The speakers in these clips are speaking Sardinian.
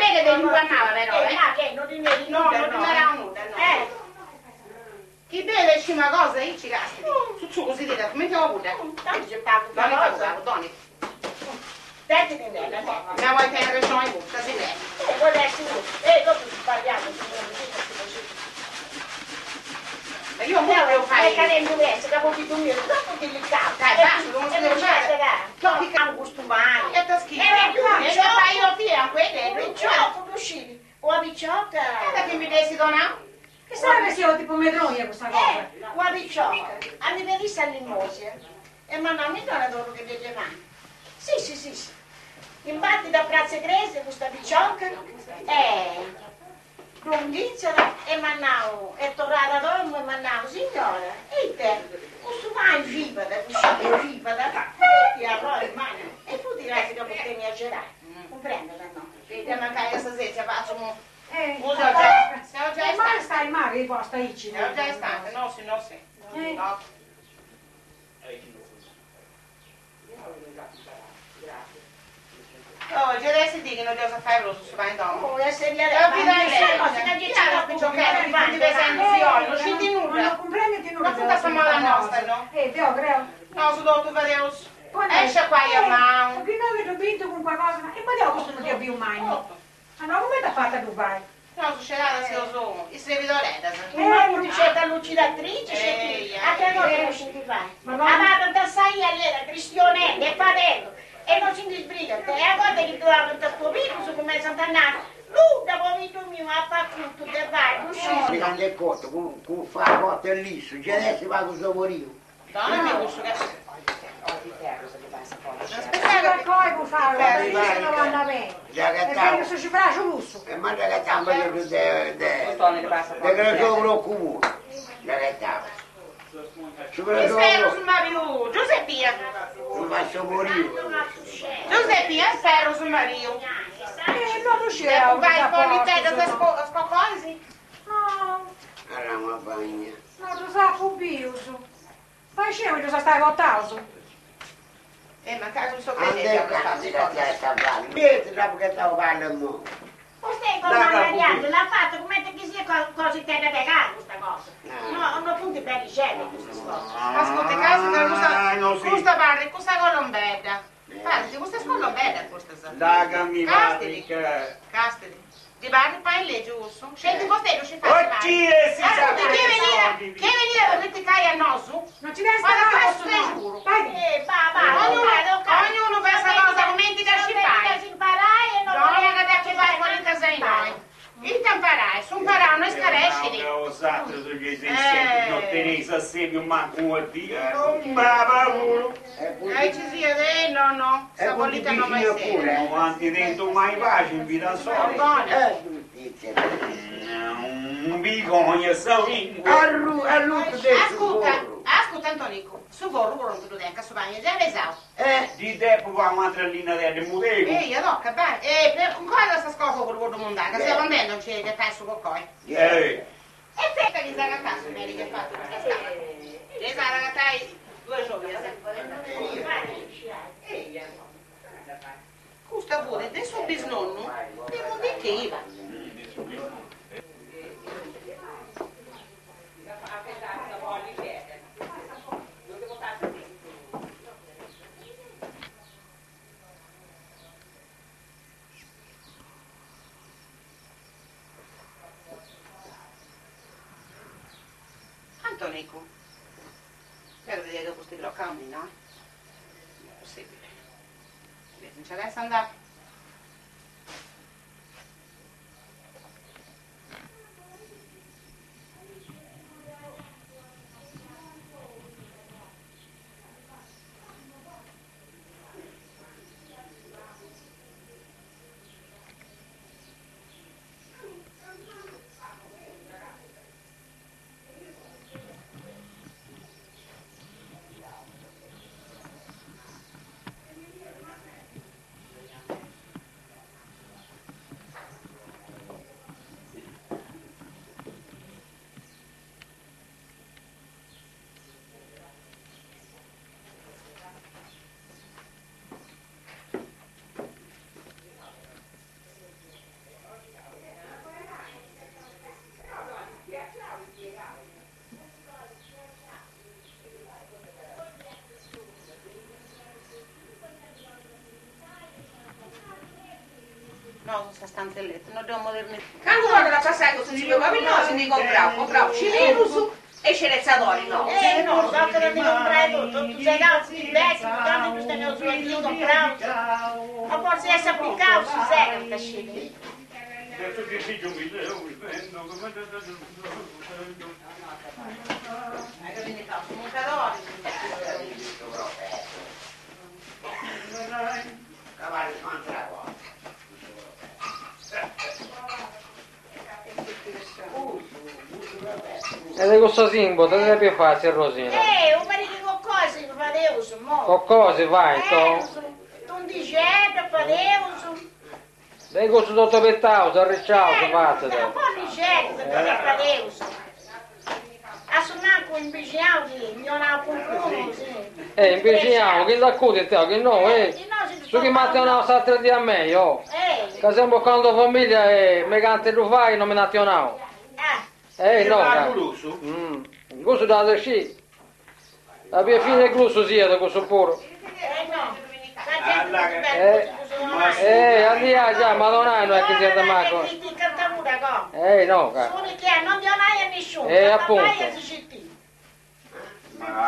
allega de lingua mala però, eh. Ma che, non ti neri No, nudda, non ti narau nudda, no. Eh. Chi beve scì una cosa aici castidi. Su tzugu si tirat cumenti una pudda. Tantu c'è pagu Doni pagu cosa. pagu, doni. Dai ti nera, dai. Ma vuoi tenere ragione custa, si lei. Eh, vuole essere tu. Eh, dopo sbagliamo, si così. Ma io mo devo E fare. cadendo adesso, dopo ti dormire, dopo ti liccavo. Dai, basta, non si E deve non c'è fare. da. No, ti camo gusto mai. E t'ho schifo. Eh, E eh, se fai io fianco, e dentro. Picciotto, tu uscivi. O a picciocca. Guarda che mi dessi donare. Che sarebbe sia tipo medrogna questa cosa? Eh, o a picciocca. A mi venisse all'immosia. E ma non mi dona dopo che delle mani. Sì, sì, sì, sì. Infatti da Piazza Grese questa picciocca. Eh, lunghizza e mannau, e tornata a domo e mannau, signora, e te, questo va in viva, da uscire in viva, da e allora in mano, e tu dirai che dopo te mi aggerai, comprendela no? Vedi, a mancare questa sera, faccio un... Eh, Un già, già, siamo già Eh, ma stanchi. stai in mare, posta ici. Siamo già stanchi, no, sì, no, sì. Eh. No. Oh, già adesso di che non devo fare lo su va in domo. Oh, essere lì Devo fidare lei. Ma se non Chiaro, picciocchetta, ti presento fiori, non scendi Ma non nulla. comprendi nulla. Ma tutta sta mala nostra, no? Eh, Deo, creo. No, su dove tu vedi Poi Esce qua Eh, a mano. Perché noi avete vinto con qualcosa, ma e poi Deo questo non ti avvio mai. Oh. Ma no, come t'ha fatta Dubai? No, succederà se lo so. I servi d'oretta. Ma non c'è da lucidatrice, Eh, a che cosa non si fa? Ma no. Ma vado da sai all'era, cristianello, e padello, e non si disbriga, e a volte che tu hai il tuo vivo, su come Sant'Anna, lui dopo vinto mio ha fatto tutto, te vai, uscì. Mi cambia il conto, con, con fa cotta e lisso, già adesso va con suo morire. Donna mi gusto che... Aspetta, poi può fare, Eh, la non vanno bene. Già che E stavo. perché se ci farà russo. E manda che stavo io de de de che sopra il comune. Già che stavo. Sopra Mi spero sopra, su Mario. Giuseppina. non faccio morire. Giuseppina, spero su Mario. Eh, non riuscirà a Vai con te da scocosi. No, Allora ma bagna. no, tu sa fubius. Fai scemo, tu sa stai cottauso. Eh, ma caso so Andrea che cazzo che sta parlando. Niente, dopo che stavo parlando. Questo è come Mariano, l'ha fatto come te che sia cosa te da pegare questa cosa. No, non punti belli cielo queste cose. Ascolta, caso che Ah, no, sì. questa parli, questa colombetta. Parli, questa è colombetta questa. sa. Dagami Castidi. perché... Castidi. Di barri fai le giusto. Scendi costello, ci fai. Oggi eh, si sa Ascolta, chi è venire, chi è venire a criticare a Nosu? Non ci deve Guarda, stare questo questo, te no. giuro. Vai. Eh, va, va, Ognuno- va, ognuno pensa cosa, come ti lasci fare. Si imparai e non Donna che da ci vai con il casino. Il tamparai, su imparare, noi scarescili. Osatro sugli esistenti, Eh. non tenete assieme manco un dia, non va paura. Eh, ci sia, eh, no, no, E sta con i bollita non mai vicini sera. pure. Non avanti dentro mai pace in vita sola. Buona. Eh, giustizia. Non vi cogna sa lingua. A lutto del Ascolta, suo. ascolta Antonico, su vorro vorro tu denca su bagno, già resao. Eh, Di tempo va un'altra linea del mutego. Ehi, io capà. E per con cosa sta scopo col bordo mondano? Che stiamo andando, non c'è che fai su cocoi. Eh, E te che sa ragazzo, mi che fatto questa scala. E sa ragazzai due giorni. Ehi, Questa pure del suo bisnonno, devo dire che iva. Antonico, per vedere che questi blocchi no? Non è possibile. Vedi, non c'è adesso andare. No, sa stanza 'e lettu, no deu modernizzau. Candu torrat a passai custu tziu Pabillonis ndi comprau, comprau cilirus e sceretzadori nous. Eh no, tocat a ndi comprai totu, totu segaus, imbècius, tanti ddus teneus aquí compraus, o fortzis essi aplicaus si segant sceti. E de cussa sìmbula ita depit fai tzia Rosina? Eh, u' parigu 'e cocosi fadeus, mo. Cocosi faint? Tundixedda fadeus. De cussus totu pitaus, arriciaus, fatzat. Eh, bonnixeddus ddus fadeus. A su mancu in bixinau chi ndi 'onau cuncunu, si. Eh, in bixinau, chi nd'acudint, chi no, eh. Su chi m'ant 'onau s'atera dì a mei, oh. Ca seu imbucau famiglia e megant ddu fai no mi nd'ant 'onau. Eh, no, ca. Cussu dd'at a sciri. A bia fine grussu siat cussu puru. Eh, andia già, ma donai no est chi siat mancu. Eh, no, ca. Eh, appuntu.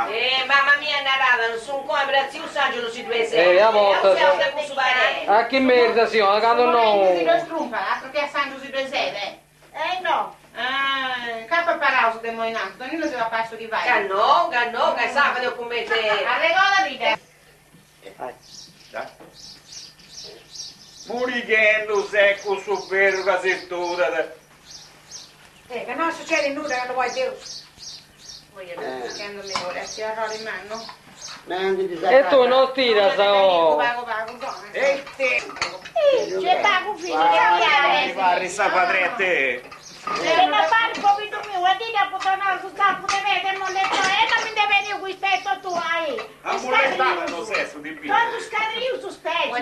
Eh, mama mia narat, non sun come per tziu s'angelo si ddu est. Eh, a bortas. A chi merita si 'onat, candu no. Eh no! Ah, ca preparaus de moi innanti, Tonino si papat su chi fait. Ca no, ca no, ca sa fadeus cumenti. Arregoda ti dda. Murighendu s'est cussu ferru ca si studat. Eh, ca no sucedit nudda candu bolit Deus. E tui no tiras o. C'è pagu fini de Mi parri sa padrete. Se ma parri pobiddu miu e ddi apu donau su zapu de pedra e molletau e no mi nde beniu cu is peis totu ai Ammulettada no ses di biri. Totu scadrius is peis. Uma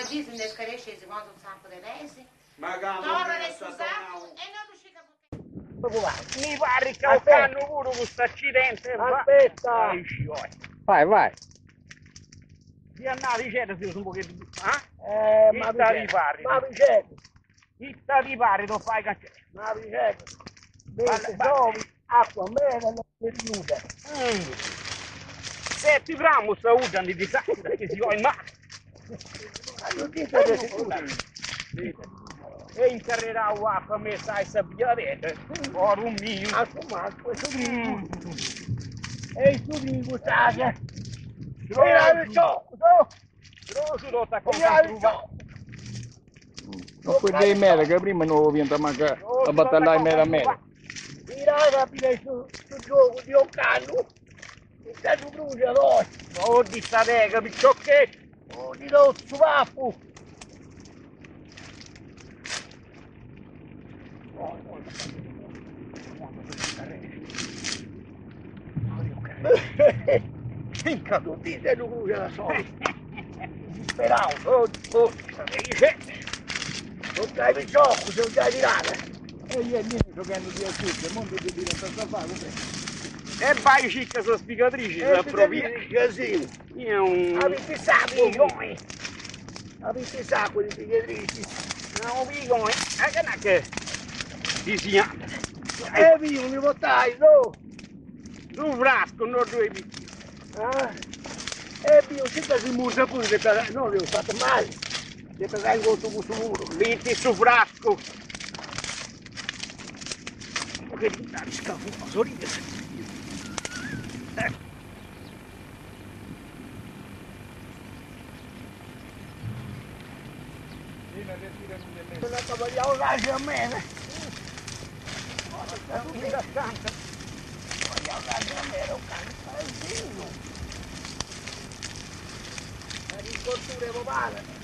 dì si nde scarescit si contat su zapu de peis. Ma candu Torrat su zapu e no ddu scit ca Mi parrit ca ocannu puru custu accidente va. Aspetta! Aici oi. Vai, vai. Di annada icedda seus un pogheddu. Ah? Eh, ma Ita ti parrit? Ma Vicente, Ita ti parrit o fai cancellu? ma Vicente, vedi, trovi acqua meda non ti aiuta. Seti pramus sa 'udda ndi disàchida chi si oi ma. Ma non ti che si E incarrerau acqua messa a sa biadedda, oru miu. A su mancu e su trigu. E su trigu sa. E il gioco, no? Grosu totu a E conca il gioco. No fueddai meda, ca prima no fiant mancu a batallai meda meda. Tirava pure su, su gioco di Occano, e stato brucia poi. Oh, di sta tega, picciocchetti! Oh, di rosso, pappu. Finca! Non dite non brucia da solo. Disperato. Oh, oh, sta tega! Non dai il gioco, se non dai tirare. E io niente giocando di tutti, il mondo ti diventa a fare, E vai cicca sa spigatrice, E sa ti propria. devi casino. Io un... Avete sacco, Pigone! avete sacco di pigatrici. No, pigone! E che non che... Disegnata! E io mi portai, no? Su frasco, non due picchi! Ah? E io senza si musa pure, che per... no, le ho fatto male. Le pegai contro questo muro. Viti su frasco! Che dai, scafo, sorride! Non vogliamo lasciare a me. Vogliamo lasciare a me, un cane paesino. L'agricoltura popolare.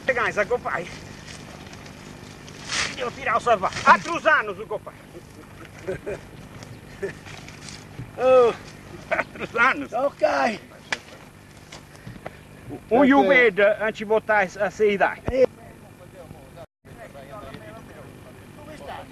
Che sa che fai? Devo tirare o salvare. Altri anni su che fai? Oh, altri anni. Ok. Un jumed non ci porta a sei dai. Dove stai?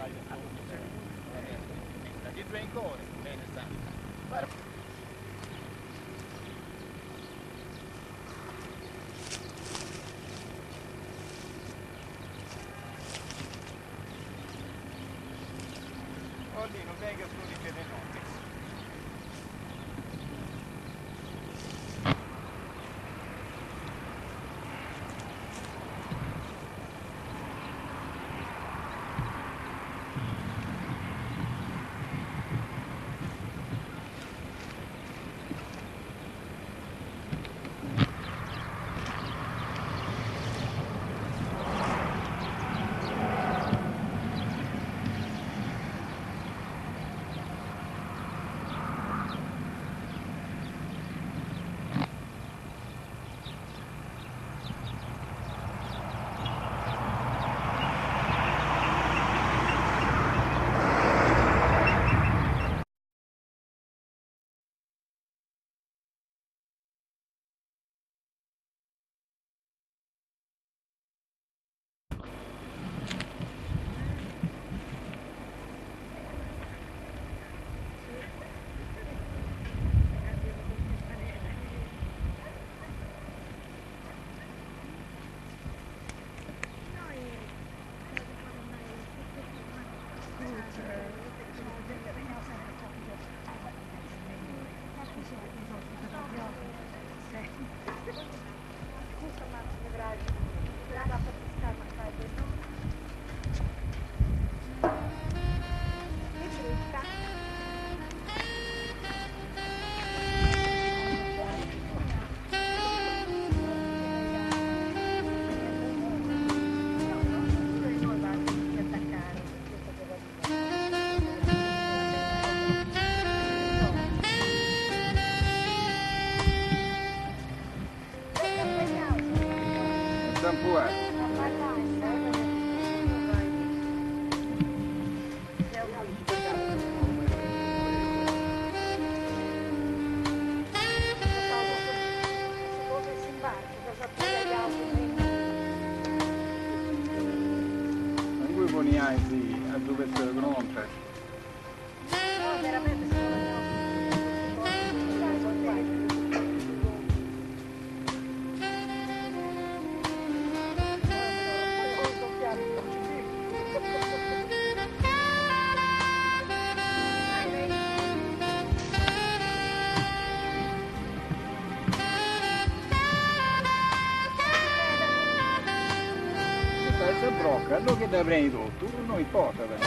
Brocca, allora che da prendi tutto, non importa perché.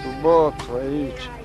Su botto, aici.